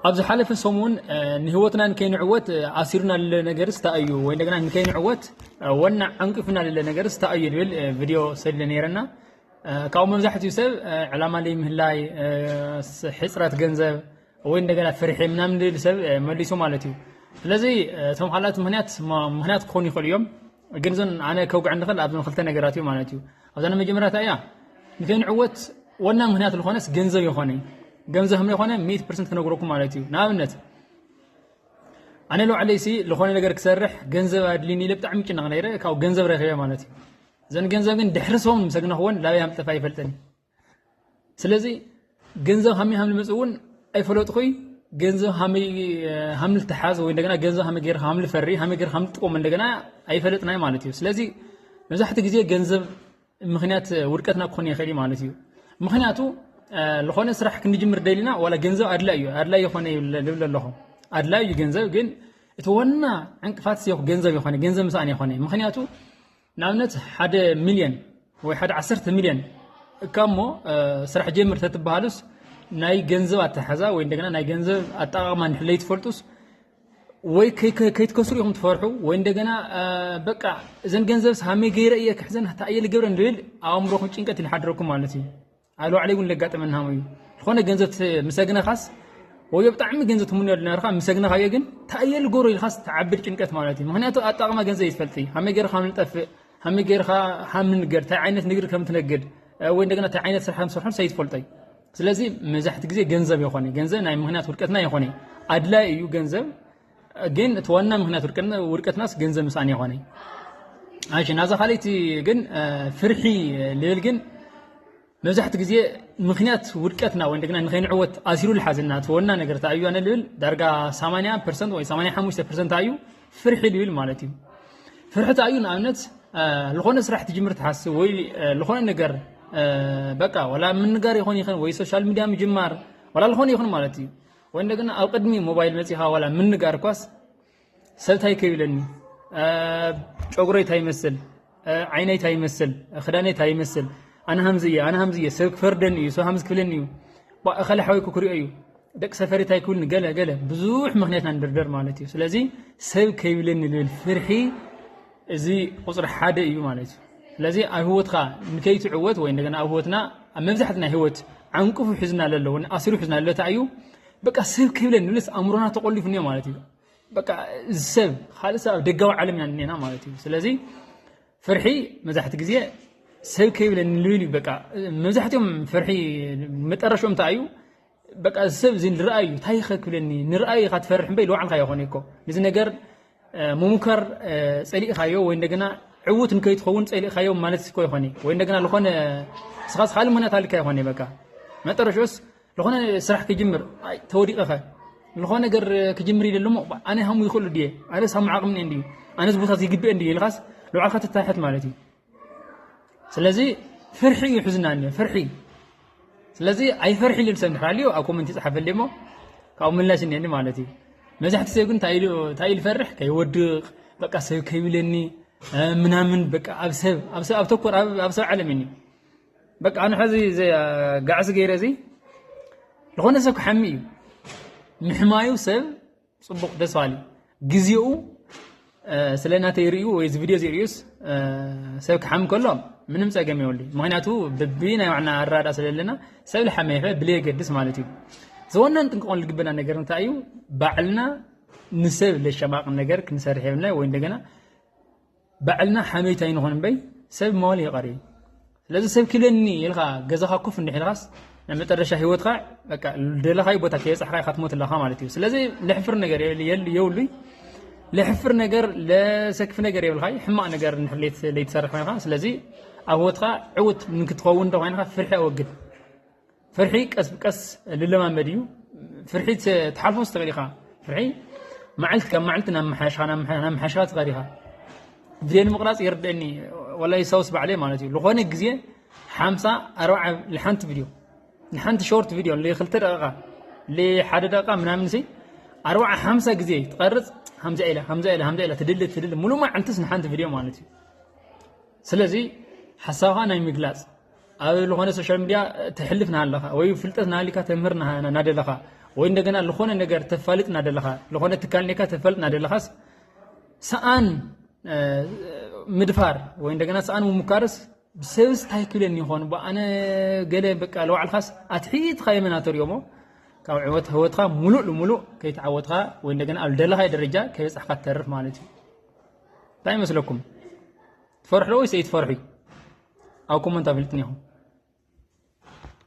ኣብ ዝሓለፈ ሰሙን ንህይወትና ንከይንዕወት ኣሲሩና ለለ ነገርስ እንታይ እዩ ወይ እንደገና ንከይንዕወት ዋና ዓንቂፉና ለለ ነገርስ እንታይ እዩ ዝብል ቪድዮ ሰሊለ ነይረና። ካብኡ መብዛሕትኡ ሰብ ዕላማ ዘይምህላይ፣ ሕፅረት ገንዘብ ወይ እንደገና ፍርሒ ምናምን ዝብል ሰብ መሊሱ ማለት እዩ። ስለዚ እቶም ካልኣት ምክንያት ምክንያት ክኾኑ ይኽእሉ እዮም። ግን እዞን ኣነ ከውግዕ እንኽእል ኣብዞን ክልተ ነገራት እዩ ማለት እዩ። ኣብዛ መጀመርያ እያ ንከይንዕወት ዋና ምክንያት ዝኾነስ ገንዘብ ይኾነ። ገንዘብ ከም ዝኾነ ሚእቲ ፐርሰንት ክነግረኩም ማለት እዩ። ንኣብነት ኣነ ለውዓለይሲ ዝኾነ ነገር ክሰርሕ ገንዘብ ኣድልኒ ኢለ ብጣዕሚ ጭነቕ ነይረ። ካብ ገንዘብ ረኺበ ማለት እዩ። እዘን ገንዘብ ግን ድሕሪ ሰሙን ምስ ኣግነኽወን ላበይ ሃምጠፋ ኣይፈልጥን። ስለዚ ገንዘብ ሃመይ ሃም ልመጽእ እውን ኣይፈለጥኩይ። ገንዘብ ሃመይ ሃም ልተሓዝ ወይ እንደገና ገንዘብ ሃመይ ገይርካ ሃም ልፈሪ ሃመይ ገይርካ ሃም ልጥቀሙ እንደገና ኣይፈለጥናይ ማለት እዩ። ስለዚ መብዛሕትኡ ግዜ ገንዘብ ምክንያት ውድቀትና ክኾን ይኽእል እዩ ማለት እዩ። ምክንያቱ ዝኾነ ስራሕ ክንጅምር ደሊና ዋላ ገንዘብ ኣድላይ እዩ ኣድላይ ይኾነ ልብል ኣለኹ። ኣድላይ እዩ ገንዘብ፣ ግን እቲ ዋና ዕንቅፋት ገንዘብ ይኾነ ገንዘብ ምስኣን ይኾነ። ምክንያቱ ንኣብነት ሓደ ሚልዮን ወይ ሓደ ዓሰርተ ሚልዮን እካ እሞ ስራሕ ጀምር ተትበሃሉስ ናይ ገንዘብ ኣተሓዛ ወይ እንደገና ናይ ገንዘብ ኣጠቃቅማ እንድሕር ለይትፈልጡስ ወይ ከይትከስሩ ኢኹም ትፈርሑ ወይ እንደገና በቃ እዘን ገንዘብ ሃመይ ገይረ እየ ክሕዘን ታእየ ልገብረን ልብል ኣእምሮኹም ጭንቀት ይልሓድረኩም ማለት እዩ። ኣብ ላዕሊ እውን ለጋጠመና ሃሙ እዩ። ዝኾነ ገንዘብ ምስ ኣግነኻስ ወዮ ብጣዕሚ ገንዘብ ትምነዮ ዝነበርካ ምስ ኣግነኻዮ ግን ታእየ ልገብሮ ኢልካስ ትዓብድ ጭንቀት ማለት እዩ። ምክንያቱ ኣጠቃቅማ ገንዘብ ይትፈልጢ ሃመይ ገይርካ ሃም ንጠፍእ ሃመይ ገይርካ ሃም ንገድ እንታይ ዓይነት ንግድ ከም ትነግድ ወይ እንደገና እንታይ ዓይነት ስራሕ ከም ትሰርሖ ሰይትፈልጦ እዩ። ስለዚ መብዛሕትኡ ግዜ ገንዘብ ይኾነ ገንዘብ ናይ ምክንያት ውድቀትና ይኾነ። ኣድላይ እዩ ገንዘብ፣ ግን እቲ ዋና ምክንያት ውድቀትናስ ገንዘብ ምስኣን ይኾነ። እሺ ናዛ ካልኣይቲ ግን ፍርሒ ልብል ግን መብዛሕትኡ ግዜ ምክንያት ውድቀትና ወይ እንደገና ንኸይንዕወት ኣሲሩ ልሓዘና እቲ ዋና ነገር እንታይ እዩ ኣነ ልብል ዳርጋ ሰማንያ ፐርሰንት ወይ ሰማንያ ሓሙሽተ ፐርሰንት እዩ ፍርሒ ልብል ማለት እዩ። ፍርሒ እንታይ እዩ ንኣብነት ዝኾነ ስራሕ ትጅምር ትሓስብ ወይ ዝኾነ ነገር በቃ ዋላ ምንጋር ይኾን ይኽን ወይ ሶሻል ሚድያ ምጅማር ዋላ ዝኾነ ይኹን ማለት እዩ። ወይ እንደገና ኣብ ቅድሚ ሞባይል መፂኻ ዋላ ምንጋር እኳስ ሰብ እንታይ ከይብለኒ፣ ጨጉረይ እንታይ ይመስል፣ ዓይነይ እንታይ ይመስል፣ ክዳነይ እንታይ ይመስል፣ ኣነ ሃምዚ እየ ኣነ ሃምዚ እየ ሰብ ክፈርደኒ እዩ ሰብ ሃምዚ ክብለኒ እዩ፣ እኸለ ሓወይ ክሪኦ እዩ፣ ደቂ ሰፈሪ እንታይ ክብልኒ ገለ ገለ ብዙሕ ምክንያት ኢና ንድርደር ማለት እዩ። ስለዚ ሰብ ከይብለኒ ዝብል ፍርሒ እዚ ቁፅሪ ሓደ እዩ ማለት እዩ። ስለዚ ኣብ ህይወትካ ንከይትዕወት ወይ እንደገና ኣብ ህይወትና ኣብ መብዛሕትና ህይወት ዓንቅፉ ሒዝና ለለዎ ኣሲሩ ሒዝና ለታ እዩ በቃ ሰብ ከይብለኒ ንብልስ ኣእምሮና ተቆሊፉ እኒኦ ማለት እዩ። በቃ እዚ ሰብ ካልእ ሰብ ኣብ ደጋዊ ዓለም ኢና እኒና ማለት እዩ። ስለዚ ፍርሒ መብዛሕቲ ግዜ ሰብ ከይብለኒ ልብል እዩ። በቃ መብዛሕትኦም ፍርሒ መጠረሽኦም እንታይ እዩ በቃ እዚ ሰብ እዚ ንርኣይ እዩ እንታይ ይኸ ክብለኒ ንርኣይ ኢኻ ትፈርሕ እምበይ ልዋዕልካ ይኾነ እኮ ነዚ ነገር ምሙከር ጸሊእኻዮ ወይ እንደገና ዕዉት ንከይትኸውን ጸሊእኻዮ ማለት እኮ ይኾነ ወይ እንደገና ዝኾነ ስኻስ ካልእ ምክንያት ኣልካ ይኾነ በቃ መጠረሽኦስ ዝኾነ ስራሕ ክጅምር ተወዲቐኸ ዝኾነ ነገር ክጅምር ኢለ ኣለሞ ኣነ ሃሙ ይኽእሉ ድየ ኣነ ሳሙ ዓቕሚ እንድዩ ኣነ እዚ ቦታ ይግብእ እንድዩ ኢልካስ ልባዕልካ ትታሕት ማለት እዩ። ስለዚ ፍርሒ እዩ ሕዝና እኒኦ ፍርሒ። ስለዚ ኣይፈርሒ ኢሉ ሰብ እንድሕር ኣልዩ ኣብ ኮመንት ይፅሓፈልይ እሞ ካብኡ ምላሽ እኒአኒ ማለት እዩ። መብዛሕቲ ሰብ ግን እንታይ ኢሉ እንታይ ኢሉ ፈርሕ ከይወድቕ በቃ ሰብ ከይብለኒ ምናምን በቃ ኣብ ሰብ ኣብ ሰብ ኣብ ተኮር ኣብ ሰብ ዓለም እኒ በቃ ኣነ ሕዚ ጋዕሲ ገይረ እዚ ዝኾነ ሰብ ክሓሚ እዩ ምሕማዩ ሰብ ፅቡቕ ደስ በሃሊ ግዜኡ ስለ ናተይ ርእዩ ወይ እዚ ቪድዮ እዚ ርእዩስ ሰብ ክሓም ከሎ ምንም ፀገም የብሉ። ምክንያቱ በቢ ናይ ባዕልና ኣረዳዳ ስለ ዘለና ሰብ ልሓመ ይፈ ብለየገድስ ማለት እዩ። ዝወናን ጥንቅቆን ልግበና ነገር እንታይ እዩ? ባዕልና ንሰብ ለሸማቕ ነገር ክንሰርሕ የብልና ወይ እንደገና ባዕልና ሓመይታይ ንኾን እምበይ ሰብ መዋል ይቐሪ። ስለዚ ሰብ ክብለኒ ኢልካ ገዛኻ ኮፍ እንድሕ ኢልካስ ናይ መጨረሻ ህይወትካ በቃ ደለኻይ ቦታ ከየብጻሕካ ኢኻ ትሞት ኣለኻ ማለት እዩ። ስለዚ ለሕፍር ነገር የብሉይ። ለሕፍር ነገር ለሰክፍ ነገር የብልካይ። ሕማቕ ነገር እንድሕር ለይትሰርሕ ኮይንካ ስለዚ ኣብ ህይወትካ ዕውት ንክትኸውን እንተ ኮይንካ ፍርሒ ኣወግድ። ፍርሒ ቀስ ብቀስ ልለማመድ እዩ። ፍርሒ ትሓልፎ ትኽእል ኢኻ። ፍርሒ መዓልቲ ካብ መዓልቲ ናብ መሓሽኻ ናብ መሓሽኻ ትኸድ ኢኻ። ቪድዮ ንምቕራፅ ይርድእኒ ወላ ይሳውስ ባዕለይ ማለት እዩ። ዝኾነ ግዜ ሓምሳ ኣርባዓ ንሓንቲ ቪድዮ ንሓንቲ ሾርት ቪድዮ ንክልተ ደቂቃ ንሓደ ደቂቃ ምናምን ሲ ኣርባዓ ሓምሳ ግዜ ትቐርፅ ሃምዛ ኢላ ሃምዛ ኢላ ሃምዛ ኢላ ትድሊ ትድሊ ሙሉ መዓልትስ ንሓንቲ ቪድዮ ማለት እዩ። ስለዚ ሓሳብኻ ናይ ምግላፅ ኣብ ዝኾነ ሶሻል ሚድያ ተሕልፍ ናሃለኻ ወይ ፍልጠት ናሃሊካ ተምህር ናደለኻ ወይ እንደገና ዝኾነ ነገር ተፋልጥ እናደለኻ፣ ዝኾነ ትካል ኔካ ተፋልጥ እናደለኻስ፣ ሰኣን ምድፋር ወይ እንደገና ሰኣን ምሙካርስ፣ ብሰብስ እንታይ ክብለኒ ይኾን ብኣነ፣ ገለ በቃ ለዋዕልኻስ ኣትሒትካ የመና ተሪኦሞ፣ ካብ ዕወት ህወትካ ሙሉእ ልሙሉእ ከይተዓወትካ ወይ እንደገና ኣብ ደለኻይ ደረጃ ከይበጻሕካ ትተርፍ ማለት እዩ። እንታይ ይመስለኩም? ትፈርሑ ዶ ወይስ ኣይትፈርሑ? ኣብ ኮመንት ኣፍልጥኒ ኢኹም።